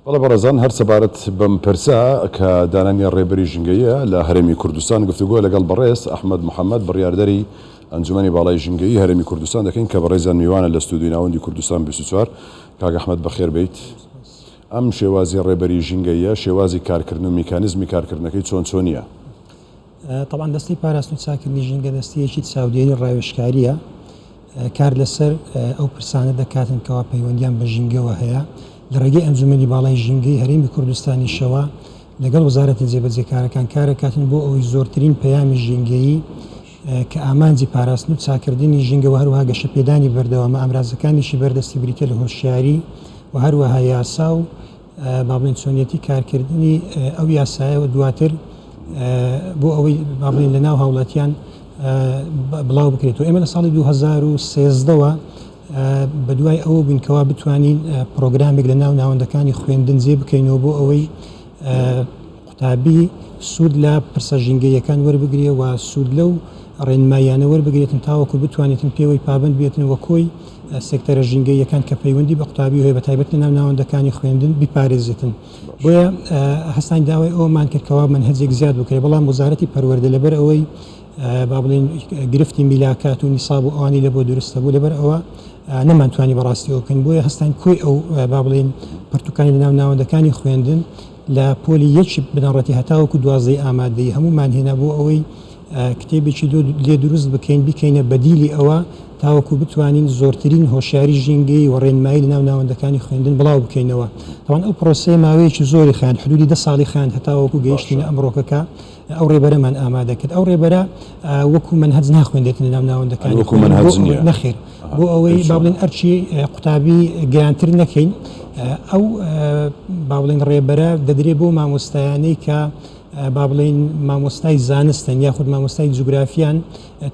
بەڵێ بەڕێزان هەر سەبارەت بەم پرسە کە دانانی ڕێبەری ژینگەییە لە هەرێمی کوردستان گفتوگۆ لەگەڵ بەڕێز ئەحمەد محەمەد بڕیاردەری ئەنجومەنی باڵای ژینگەیی هەرێمی کوردستان دەکەین کە بەڕێزیان میوانە لە ستۆدیۆی ناوەندی کوردستان 24. کاک ئەحمەد بەخێر بێیت. ئەم شێوازی ڕێبەری ژینگەییە شێوازی کارکردن و میکانیزمی کارکردنەکەی چۆن چۆنییە؟ تەبعەن دەستەی پاراستن و چاککردنی ژینگە دەستەیەکی چاودێری ڕاوێژکارییە، کار لەسەر ئەو پرسانە دەکاتن کەوا پەیوەندیان بە ژینگەوە هەیە، لە ڕێگەی ئەنجومەنی باڵای ژینگەی هەرێمی کوردستانیشەوە لەگەڵ وەزارەتە جێبەجێکارەکان کارەکاتن بۆ ئەوەی زۆرترین پەیامی ژینگەیی کە ئامانجی پاراستن و چاککردنی ژینگە و هەروەها گەشەپێدانی بەردەوامە ئامرازەکانیشی بەردەستی بریتیە لە هۆشیاری و هەروەها یاسا و با بڵێین چۆنیەتی کارکردنی ئەو یاسایە و دواتر بۆ ئەوەی با بڵێین لە ناو هاوڵاتیان بڵاو بکرێتەوە. ئێمە لە ساڵی 2013ەوە بە دوای ئەوە بووین کەوا بتوانین پرۆگرامێک لە ناو ناوەندەکانی خوێندن جێ بکەینەوە بۆ ئەوەی قوتابی سوود لە پرسە ژینگەییەکان وەربگرێ و سوود لەو ڕێنماییانە وەربگرێتن تاوەکو بتوانێتن پێوەی پابەند بێتن و کۆی سێکتەرە ژینگەییەکان کە پەیوەندی بە قوتابی هەیە بە تایبەت لەناو ناوەندەکانی خوێندن بیپارێزێتن. بۆیە هەستاین داوای ئەوەمان کرد کەوا مەنهەجێک زیاد بکرێت، بەڵام وەزارەتی پەروەردە لەبەر ئەوەی با بڵێین گرفتی میلاکات و نیساب و ئەوانی لەبۆ دروست هەبوو لەبەر ئەوە نەمانتوانی بەڕاستی ئەوە بکەین. بۆیە هەستاین کۆی ئەو با بڵێین پەرتوکانی لەناو ناوەندەکانی خوێندن لە پۆلی یەکی بنەڕەتی هەتاوەکو دوازدەی ئامادەیی هەموومان هێنا بۆ ئەوەی کتێبێکی لێ دروست بکەین بیکەینە بەدیلی ئەوە تاوەکو بتوانین زۆرترین هۆشیاری ژینگەیی و ڕێنمایی لەناو ناوەندەکانی خوێندن بڵاو بکەینەوە. تەبعەن ئەو پرۆسەیە ماوەیەکی زۆری خایاند، حدودی دە ساڵی خایاند هەتاوەکو گەیشتینە ئەمڕۆکە کە ئەو ڕێبەرەمان ئامادە کرد. ئەو ڕێبەرە وەکو مەنهەج ناخوێندرێت لەناو ناوەندەکانی خوێندن. نەخێر، بۆ ئەوەی با بڵێین ئەرکی قوتابی گرانتر نەکەین، ئەو با بڵێین ڕێبەرە دەدرێ بۆ مامۆستایانەی کە با بڵێین مامۆستای زانستن یاخود مامۆستای جوگرافیان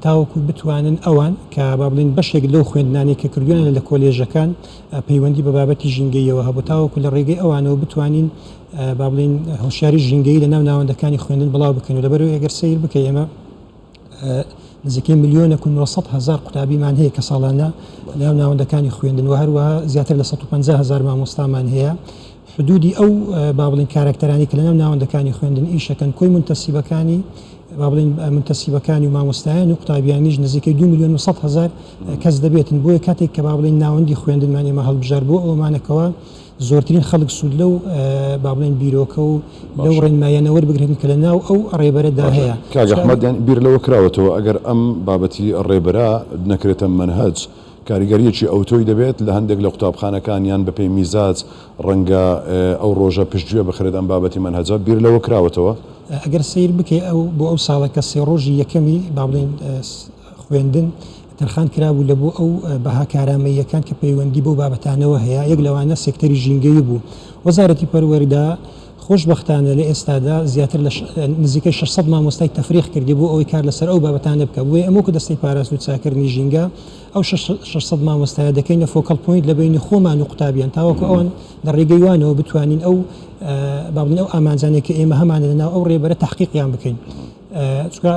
تاوەکو بتوانن ئەوان کە با بڵێین بەشێک لەو خوێندنانەی کە کردویانە لە کۆلێژەکان پەیوەندی بە بابەتی ژینگەیەوە هەبوو تاوەکو لە ڕێگەی ئەوانەوە بتوانین با بڵێین هۆشیاری ژینگەیی لە ناو ناوەندەکانی خوێندن بڵاو بکەین و لەبەرئەوەی ئەگەر سەیر بکەی ئێمە نزیکەی ملیۆنێک و 900 هەزار قوتابیمان هەیە کە ساڵانە لەناو ناوەندەکانی خوێندن و هەروەها زیاتر لە 150 هەزار مامۆستامان هەیە حدودی ئەو با بڵێین کارەکتەرانەی کە لەناو ناوەندەکانی خوێندن ئیشەکەن کۆی مونتەسیبەکانی با بڵێین مونتەسیبەکانی و مامۆستایان و قوتابیانیش نزیکەی 2 ملیۆن و 100 هەزار کەس دەبێتن بۆیە کاتێک کە با بڵێین ناوەندی خوێندنمان ئێمە هەڵبژارد بۆ ئەومانەکەوە زۆرترین خەڵک سوود لەو با بڵێین بیرۆکە و لەو ڕێنماییانە وەربگرن کە لە ناو ئەو ڕێبەرەدا هەیە. کاک ئەحمەد یانی بیر لەوە کراوەتەوە ئەگەر ئەم بابەتی ڕێبەرە نەکرێتە مەنهەج کاریگەرییەکی ئەوتۆی دەبێت لە هەندێک لە قوتابخانەکان یان بەپێی میزاج ڕەنگە ئەو ڕۆژە پشتگوێ بخرێت ئەم بابەتی مەنهەجە بیر لەوە کراوەتەوە؟ ئەگەر سەیر بکەی ئەو بۆ ئەو ساڵە کە سێ ڕۆژی یەکەمی با بڵێین خوێندن تەرخان کرابوو لە بۆ ئەو بەها کارامەییەکان کە پەیوەندی بەو بابەتانەوە هەیە، یەک لەوانە سێکتەری ژینگەیی بوو. وەزارەتی پەروەردە خۆشبەختانە لە ئێستادا زیاتر لە نزیکەی 600 مامۆستای تەفریغ کردی بۆ ئەوەی کار لەسەر ئەو بابەتانە بکات. بۆیە ئێمە وەکو دەستەی پاراستن و چاککردنی ژینگە ئەو 600 مامۆستایە دەکەینە focal point لە بەینی خۆمان و قوتابیان تاوەکو ئەوان لە ڕێگەی وانەوە بتوانین ئەو با بڵێین ئەو ئامانجانەی کە ئێمە هەمانە لەناو ئەو ڕێبەرە تەحقیقیان بکەین. چونکە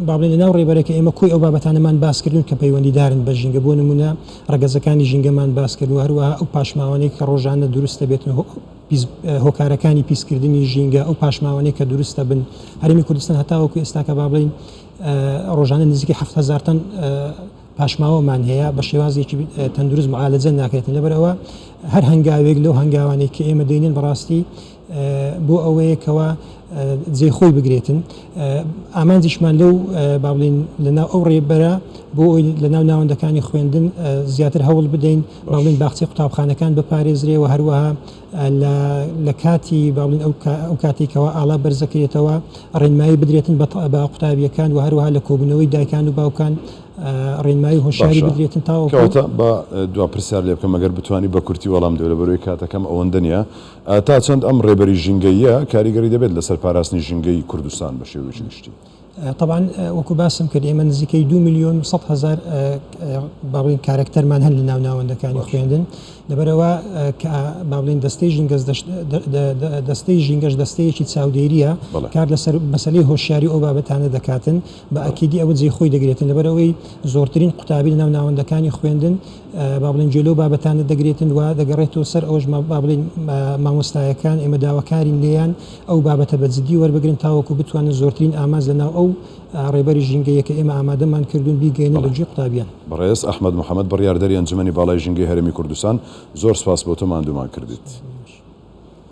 با بڵێین لەناو ڕێبەرەکە ئێمە کۆی ئەو بابەتانەمان باس کردوون کە پەیوەندیدارن بە ژینگە، بۆ نموونە ڕەگەزەکانی ژینگەمان باس کرد و هەروەها ئەو پاشماوانەی کە ڕۆژانە دروست دەبێتن هۆکارەکانی پیسکردنی ژینگە، ئەو پاشماوانەی کە دروست دەبن. هەرێمی کوردستان هەتاوەکو ئێستاکە با بڵێین ڕۆژانە نزیکەی 7000 تەن پاشماوەمان هەیە بە شێوازێکی تەندروست معالەجە ناکرێتن، لەبەرئەوە هەر هەنگاوێک لەو هەنگاوانەی کە ئێمە دەینێن بەڕاستی بۆ ئەوەیە کەوا جێی خۆی بگرێتن. ئامانجیشمان لەو با بڵێین لەناو ئەو ڕێبەرە بۆ ئەوەی لەناو ناوەندەکانی خوێندن زیاتر هەوڵ بدەین با بڵێین باخچەی قوتابخانەکان بپارێزرێ و هەروەها لە کاتی با بڵێین ئەو کاتێک کەوا ئاڵا بەرزەکرێتەوە ڕێنمایی بدرێتن بە قوتابیەکان و هەروەها لە کۆبوونەوەی دایکان و باوکان ڕێنمایی و هۆشیاری باشە بدرێتن تاوەکو کەواتە با دوا پرسیار لێ بکەم ئەگەر بتوانی بە کورتی وەڵام بدەوە لەبەرئەوەی کاتەکەم ئەوەندە نییە تا چەند ئەم ڕێبەری ژینگەییە کاریگەری دەبێت لەسەر پاراستنی ژینگەی کوردستان بە شێوەیەکی گشتی؟ تەبعەن وەکو باسم کرد ئێمە نزیکەی 2 ملیۆن و 100 هەزار با بڵێین کارەکتەرمان هەن لە ناو ناوەندەکانی خوێندن لەبەرئەوە کە با بڵێین دەستەی ژینگەش دەستەی ژینگەش دەستەیەکی چاودێرییە کار لەسەر مەسەلەی هۆشیاری ئەو بابەتانە دەکاتن بە ئەکیدی ئەوە جێی خۆی دەگرێتن لەبەرئەوەی زۆرترین قوتابی لەناو ناوەندەکانی خوێندن. با بڵێین گوێ لەو بابەتانە دەگرێتن و دەگەڕێتەوە سەر ئەوەش با بڵێین مامۆستایەکان ئێمە داواکارین لێیان ئەو بابەتە بە جدی وەربگرن تاوەکو بتوانن زۆرترین ئامانج لەناو ئەو ڕێبەری ژینگەیە کە ئێمە ئامادەمان کردوون بیگەیەنن بە گوێی قوتابیان. بەڕێز ئەحمەد محەمەد بڕیاردەری ئەنجومەنی باڵای ژینگەی هەرێمی کوردستان زۆر سوپاس بۆ تۆ ماندوومان کردیت.